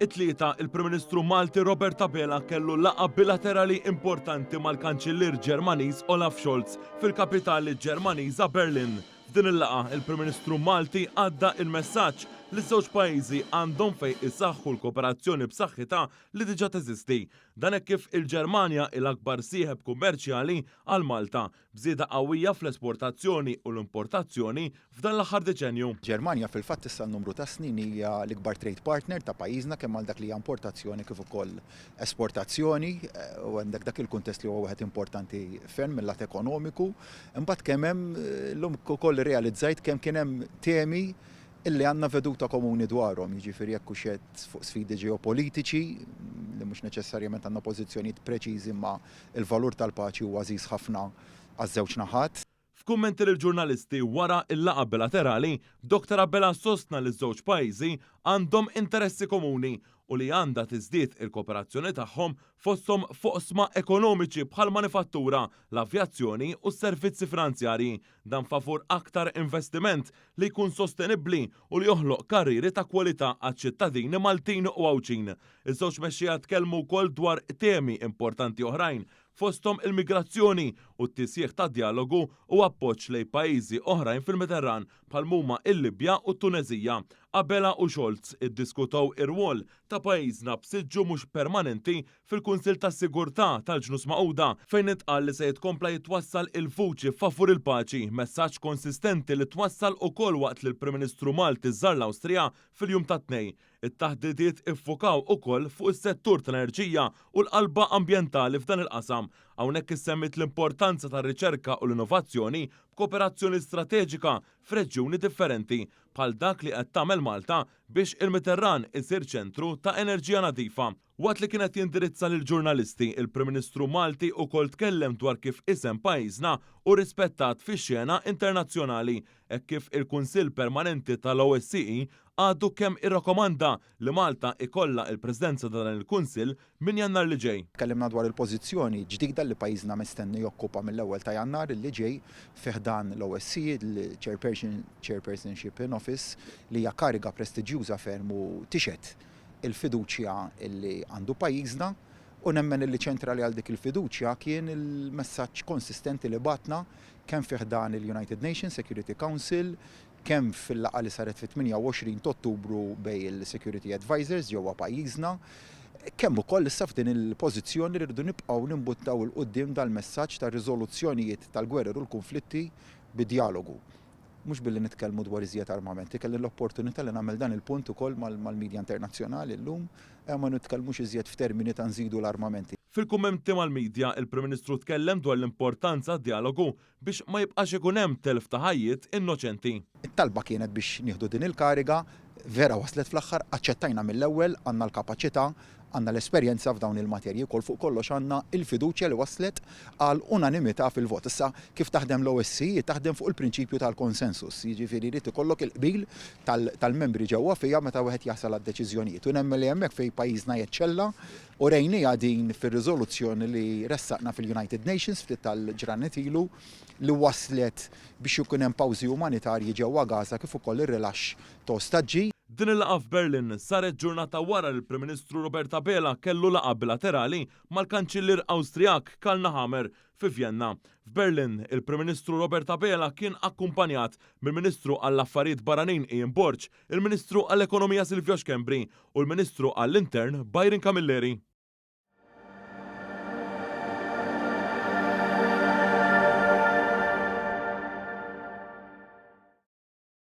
It-Tlieta, il-Prim Ministru Malti Robert Abela kellu laqgħa bilaterali importanti mal-Kanċillier Ġermaniż Olaf Scholz fil-kapitali Ġermaniża Berlin. F'din il-laqgħa, il-Prim Ministru Malti għadda il-messaġġ li ż-żewġ pajjiżi għandhom fejn isaħħu l-kooperazzjoni b'saħħitha li diġà teżisti. Dan hekk kif il-Ġermanja hi l-akbar sieħeb kummerċjali għal Malta, b'żieda qawwija fl-esportazzjoni u l-importazzjoni f'dan l-aħħar deċennju. Ġermanja fil-fatt issa għal numru ta' snin hija l-ikbar trade partner ta' pajjiżna kemm għal dak li hija importazzjoni kif ukoll esportazzjoni u għandek dak il-kuntest li huwa wieħed importanti ferm mill-lat ekonomiku. Imbagħad kemm hemm illum ukoll irrealizzajt kemm kien hemm temi illi għandna veduta komuni dwarhom, jiġifieri jekk hux qed fuq sfidi ġeopolitiċi li mhux neċessarjament għandna pożizzjonijiet preċiżi imma l-valur tal-paċi huwa għażiż ħafna għaż-żewġ naħat. F'kummenti lill-ġurnalisti wara l-laqgħa bilaterali, Dottor Abela sostna li ż-żewġ pajjiżi għandhom interessi komuni u li għandha tiżdied il-kooperazzjoni tagħhom fosthom f'oqsma ekonomiċi bħall-manifattura, l-avjazzjoni u s-servizzi finanzjarji. Dan favur aktar investiment li jkun sostenibbli u li joħloq karrieri ta' kwalità għaċ-ċittadini Maltin u Għawdxin. Iż-żewġ mexxejja tkellmu wkoll dwar temi importanti oħrajn, fosthom il-migrazzjoni u t-tisjieħ ta' djalogu u appoġġ lejn pajjiżi oħrajn fil-Mediterran bħal m'huma l-Libja u t-Tuneżija. Abela u Scholz iddiskutew ir-rwol ta' pajjiżna b'siġġu mhux permanenti fil-Kunsill tas-Sigurtà tal-Ġnus Magħquda, fejn intqal li se jitkompla jitwassal il-vuċi favur il paċi, messaġġ konsistenti li twassal ukoll waqt li l-Prim Ministru Malti żar l-Awstrija fil-jum tat-Tnejn. It-taħdidiet iffukaw ukoll fuq is-settur tal-enerġija u l-qalba ambjentali f'dan il-qasam. Hawnhekk issemmiet l-importanza tar-riċerka u l-innovazzjoni b'kooperazzjoni strateġika f'reġjuni differenti, bħal dak li qed tagħmel Malta biex il-Mediterran isir ċentru ta' enerġija nadifa. Waqt li kien qed jindirizza lill-ġurnalisti, il-Prim Ministru Malti ukoll tkellem dwar kif isem pajjiżna hu rispettat fix-xena internazzjonali hekk kif il-Kunsill Permanenti tal-OSCE għadu kemm irrakomanda li Malta ikollha il-Presidenza ta' dan il-Kunsill minn Jannar li ġej. Tkellimna dwar il-pożizzjoni ġdida li pajjiżna mistenni jokkupa mill-ewwel ta' Jannar li ġej fi ħdan l-OSCE, il-Chairpersonship in Office, li hija kariga prestiġjuża ferm u tixhed il-fiduċja li għandu pajjiżna u nemmen li ċentrali għal dik il-fiduċja kien il-messaġġ konsistenti li bgħatna kemm fi ħdan il-United Nations Security Council, kemm fil-laqgħa li saret fit-28 t'Ottubru bejn il-Security Advisors ġewwa pajjiżna, kemm ukoll issa f'din il-pożizzjoni li rridu nibqgħu nimbuttaw 'il quddiem dal-messaġġ ta' riżoluzzjonijiet tal-gwerer u l-kunflitti bi djalogu. Mhux billi nitkellmu dwar iżjed armamenti. Kelli l-opportunità li nagħmel dan il-punt ukoll mal-media internazzjonali llum, ma nitkellmux iżjed f'termini ta' nżidu l-armamenti. Fil-kummenti mal-media, il-Prim Ministru tkellem dwar l-importanza djalogu biex ma jibqax ikun hemm telf ta' ħajjiet innoċenti. It-talba kienet biex nieħdu din il-kariga, vera waslet fl-aħħar, aċċettajna mill-ewwel, għandna l-kapaċità, Għandna l-esperjenza f'dawn il-materji wkoll, fuq kollox għandna l-fiduċja li wasslet għal unanimità fil-vot. Issa, kif taħdem l-OSCE? Taħdem fuq il-prinċipju tal-konsensus, jiġifieri jrid ikollok il-qbil tal-membri ġewwa fiha meta wieħed jasal għad-deċiżjonijiet. U nemmen li hemmhekk fejn pajjiżna jeċċella u rejniha din fir-riżoluzzjoni li ressaqna fil-United Nations ftit tal-ġranet ilu li wasslet biex ikun hemm pawżi umanitarji ġewwa Gaza kif ukoll ir-rilaxx ta' ostaġġi. Din il-laqgħa f'Berlin saret ġurnata wara li l-Prim Ministru Robert Abela kellu laqgħa bilaterali mal-Kanċillier Awstrijak Karl Nehammer fi Vjenna. F'Berlin, il-Prim Ministru Robert Abela kien akkumpanjat mill-Ministru għall-Affarijiet Barranin Ian Borg, il-Ministru għall-Ekonomija Silvio Schembri u l-Ministru għall-Intern Byron Camilleri.